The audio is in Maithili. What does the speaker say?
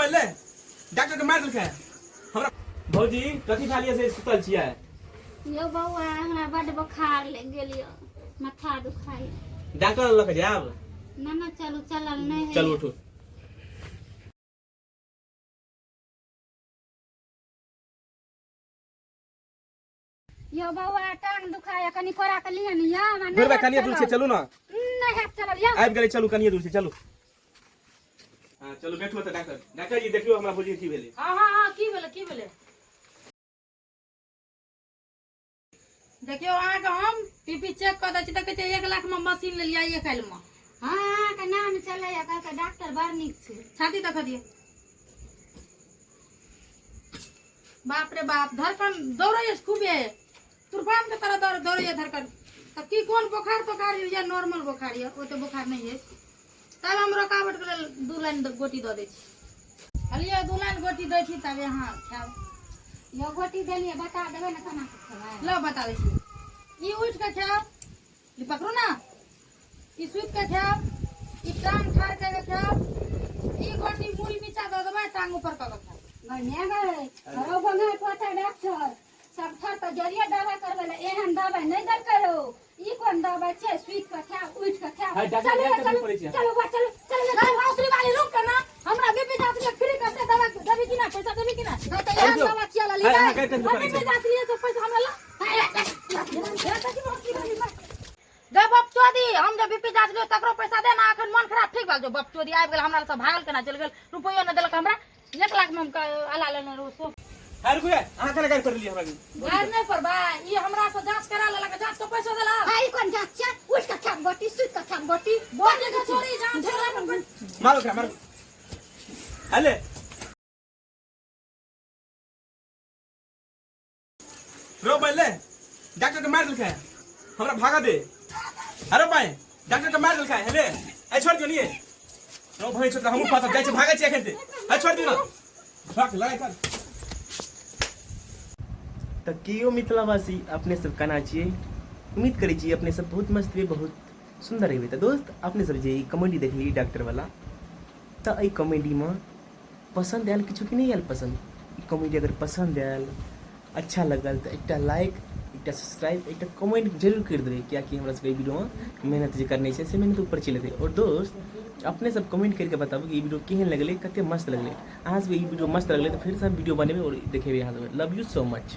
बैले डॉक्टर के मार देलकै हमरा। भौजी कथी खा लियै से सुतल छियै? यौ बौआ, हमरा बड्ड बोखार लागि गेल यौ, माथा दुखाइ। डॉक्टर लऽ के जायब? ना ना, चलू, चलल नहि होइए। चलू, उठू। यौ बौआ, टांग दुखाय, कनि कोरा के लिअ ने यौ, हमरा नहि घुरबै हैत कनिए दूर छै। चलल। चलू ने। नहि हैत चलल यौ। आबि गेलै, चलू, कनिए दूर छै, चलू। हँ, चलू, बैठू तऽ। डॉक्टर, डॉक्टर जी, देखियौ हमरा भौजी के की भेलै। हँ, की भेलै, की भेलै? देखियौ, अहाँके हम बीपी चेक कऽ दै छी। देखै छियै, 1 लाख मे मशीन लेलियै आइए काल्हि मे। हँ, अहाँके नाम चलैया, कहलकै डॉक्टर बड़ नीक छै। छाती देख दियौ। बाप रे बाप, धड़कन दौड़ैए खूबे, तूफान के तरह दौड़ दौड़ैए धड़कन। तऽ की कोन बोखार तोखार या नॉर्मल बोखार यऽ, ओते बोखार नहि अछि। तब हम रुकावट के लेल 2 लाइन गोटी दऽ दै छी। कहलियै, 2 लाइन गोटी दै छी, तब अहाँ खायब। यौ, गोटी देलियै, बता देबै ने केना के खेबै? लो, बता दै छी। ई उठि कऽ खायब, ई पकड़ू ने, ई सुति कऽ खायब, ई टांग ठाढ़ कऽ के खायब, ई गोटी मूड़ी नीचा दऽ देबै, टांग ऊपर कऽ के खायब। गने गए हरो बंगाल पोता डॉक्टर सब थर तऽ जरिये दवाइ करबै ले, एहन दवाइ नहि देलकै रौ। ई कोन दवाइ छै, सुति कऽ खायब, उठि कऽ खायब? हाय, डॉक्टर, चलू डॉक्टर चलू पड़ै छै। चलू बा, चलू चलू। नहीं भौसरी वाली, रुक के ना, हमरा बीपी जांच के फ्री कैसे दवा देबी कि ना? पैसा देबी कि ना? नहीं तो एहन रुकियौ। दवा किया लली? हाय, अहाँ गारि कथी पड़ै बीपी छै? जांच लिए तो पैसा हमरा ला। गे बाप चोदी, हम जे बीपी जांच लियो तकरो पैसा दे ना। अखन मन खराब ठीक भेल जो। बाप चोदी आबि गेल हमरा सब, भागल केना चलि गेल, रुपैयो नहि देलक हमरा। 1 लाख में हम अला लेने रहू सो। हाय, रुकू, अहाँ केना गारि पड़लियै हमरा? गारि नहि पड़बा, ई हमरा से जांच करा लेलक, जांच के पैसा देलक। हाय, ई कोन जांच छै? उठि कऽ खायब गोटी, सुति कऽ खायब गोटी? बोली के छोरी, जांच करा के मारो ओकरा, मारो। हेले रो पहले डॉक्टर के मार देलकै, हमरा भागा दे। अरे भाई, डॉक्टर के मार देलकै। हेले, ए छोड़ दियो नहीं रो भाई, छोड़, हमहूँ फंसब जाइ छी, भागै छी एखन ते। ए छोड़ दियो ना, भाग, लड़ाई कर। तऽ केओ मिथिलावासी, अपने सब केना छियै? उम्मीद करै छी अपने सब बहुत मस्त हेबै, बहुत सुन्दर हेबै। तऽ दोस्त, अपने सब जे ई कॉमेडी देखलियै डॉक्टरवला, तऽ एहि कॉमेडीमे पसन्द आयल किछु कि नहि आयल पसन्द? ई कॉमेडी अगर पसन्द आयल, अच्छा लगल, तऽ एकटा लाइक, एकटा सब्सक्राइब, एकटा कमेंट जरूर करि देबै, किएकि हमरा सबके एहि वीडियोमे मेहनत जे करने छै से मेहनत ऊपर चलि जेतै। आओर दोस्त, अपने सब कमेंट करिके बताबू कि ई वीडियो केहन लगलै, कते मस्त लगलै। अहाँ सबके ई वीडियो मस्त लगलै तऽ फेरसँ हम वीडियो बनेबै आओर देखेबै अहाँ सबके। Love you so much.